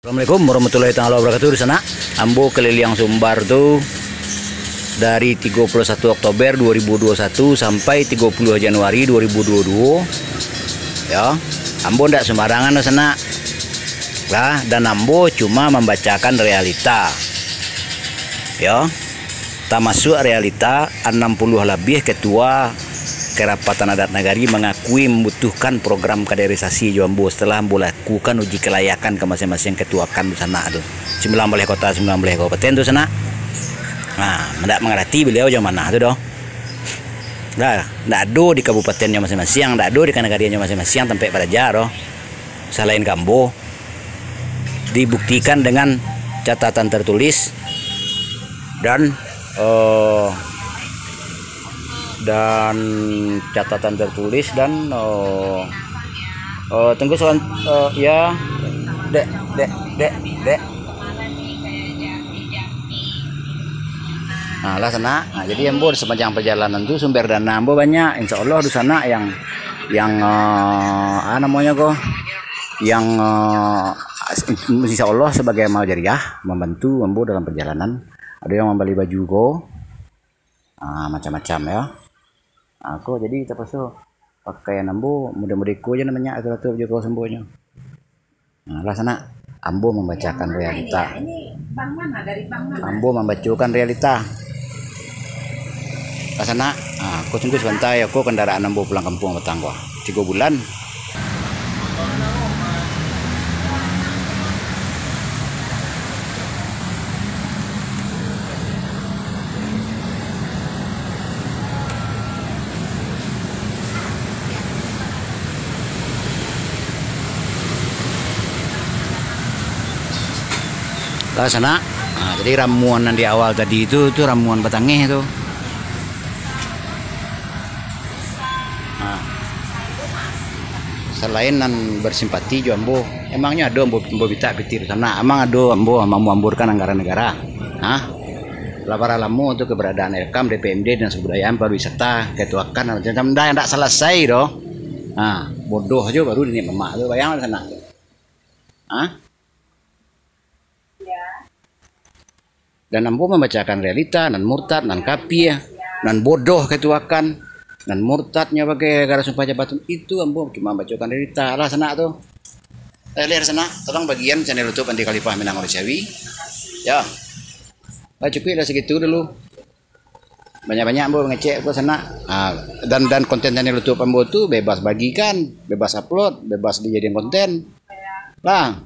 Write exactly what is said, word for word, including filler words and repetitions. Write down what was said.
Assalamualaikum warahmatullahi taala wabarakatuh. Di sana, ambo kaliliang Sumbar tu dari tigo puluah satu Oktober dua ribu dua puluh satu sampai tigo puluah Januari dua ribu dua puluh dua. Ya, ambo ndak sembarangan di sana. Lah, dan ambo cuma mambacakan realita. Ya. Tamasuak realita, anam puluah labiah ketua Kerapatan Adat Nagari mangakui mambutuhkan program kaderisasi jo ambo setelah ambo lakukan uji kelayakan ka masing-masing ketuakan di sana tu. Sambilan baleh kota, sambilan baleh kabupaten tu sana. Nah, ndak mangarati baliau jo manah tu doh. Dah, ndak ado di kabupatennyo masing-masing, ndak ado di kanagariannyo masing-masing tampek baraja doh. Salain ka ambo, dibuktikan dengan catatan tertulis dan, eh, dan catatan tertulis dan, eh, eh, tunggu sebentar, eh, ya, dek, dek, dek, dek. Nah, lah sanak. Nah, jadi ambo di sapanjang pajalanan tu sumber dana ambo banyak. Insya Allah di sanak yang, yang, eh, ah, namonyo ko, yang, eh, insya Allah sabagai amal jariah mambantu ambo dalam pajalanan. Ado yang mambali baju ko, ah, macam-macam yo. Ah, ko jadi tapaso pakaian ambo mudah-mudah iko je namonyo, atau-atau baju ko sambonyo. Nah, lah sanak, ambo mambacakan realita. Ambo mambacokan realita. Lah sanak, ah, ko tunggu sabanta yo, ko kandaraan ambo pulang kampuang patang ko. Tigo bulan. Lah sanak. Nah, jadi ramuan nan di awal tadi tu, tu ramuan batangeh tu. Nah, salain nan bersimpati jo ambo, emangnyo ado ambo, ambo mintak pitih tu sanak? Amang ado ambo mamamburkan anggaran negara? Hah? Lah bara lamo tu keberadaan Elkam, D P M D, Dinas Kebudayaan, Pariwisata, ketuakan, macam-macam, ndak, ndak salasai doh. Ha, bodoh jo baru niniak mamak tu, bayang lah sanak. Ha? Dan ambo mambacakan realita, nan murtad, nan kapia, nan bodoh ketuakan, nan murtadnyo bagai gara sumpah jabatan, itu ambo cuma mambacakan realita lah sanak tu. Eh, lihat sanak, tolong bagian channel YouTube Andi Khalifah Minang Manusiawi. Ya. Lah, cukuik lah segitu dulu. Banyak-banyak ambo ngecek ko sanak. Ah, dan, dan konten channel YouTube ambo tu bebas bagikan, bebas upload, bebas dijadikan konten. Lah.